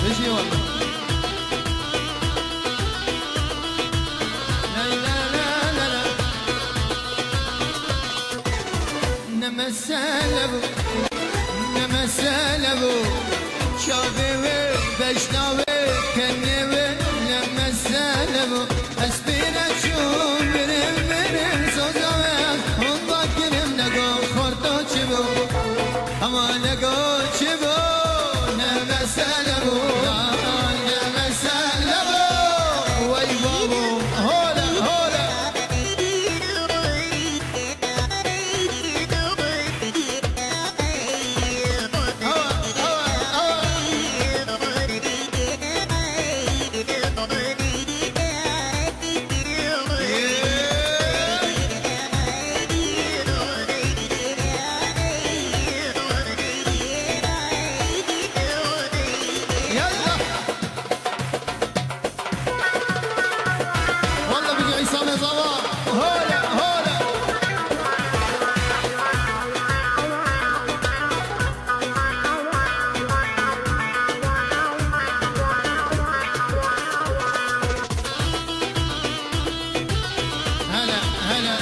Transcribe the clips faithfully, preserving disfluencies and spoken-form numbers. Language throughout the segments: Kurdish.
Bijî wele. La la la la la. Ne mesele bû, ne mesele bû. Çavê wê, beşna wê, kenê wê, ne mesele bû. Ez pîre çûm, birim, birim, soza wê, hûn bakirim, nego xorto çi bû? Ama nego çi bû? Ne mesele bû, ne mesele bû. Wey babo, hole, hole. Yallah. Walla bijî Îsa Mezava. Hole, hole. Hele, hele.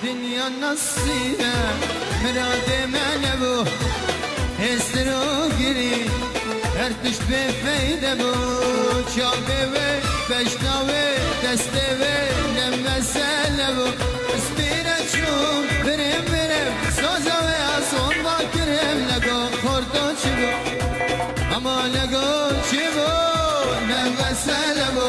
Dinya nasîbe miradê me nebû. Hêstir û girî her tişt bê feyde bû. Çavê wê, beşna wê, destê wê ne mesele bû. Ez pîre çûm, birim, birim, soza wê ya son bakirim, nego xorto çi bû? Ama nego çi bû? Ne mesele bû.